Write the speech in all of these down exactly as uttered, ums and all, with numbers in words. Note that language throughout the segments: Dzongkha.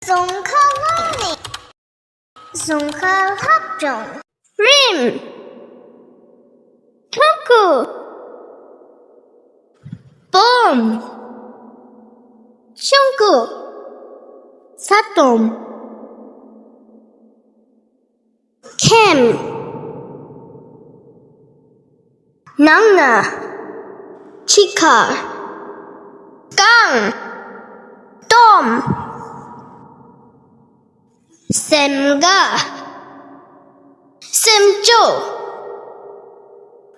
རྫོང་ཁ་ལྷོ་ནས། རྫོང་ཁ་ལྷབ་ལྗོངས། རིམ། ཐུང་ཀུ། སྦོམ། ཆུང་ཀུ། ས་སྟོང་། ཁེམ། ནང་ན། ཕྱི་ཁར། གང་། སྟོངམ། སེམས་དགའ། སེམས་སྐྱོ།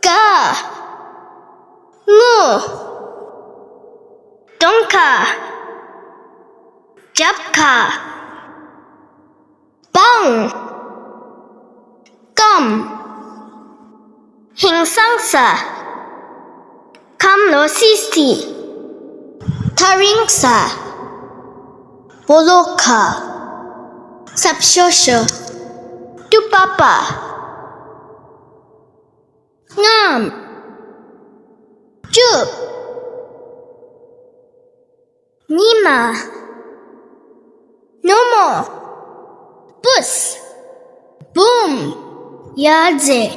དགའ། ངུ། གདོང་ཁར། རྒྱབ་ཁར། སྦང་། སྐམ། ཧིང་སངས་ས། ཁམས་ལོག་སི་སི། ཐག་རིང་ས། སྦོ་ལོགས་ཁར། སྲབ་ཤོར་ཤོར། ཏུ་པ་པ། རྔམ། སྐྱུག། ཉི་མ། ནུབ་མོ། སྤུས། འབུམ། ཡ་རྫས།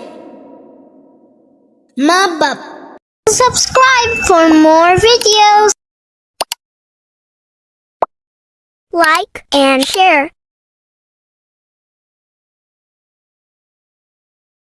མ་བབས། Subscribe for more videos. Like and share.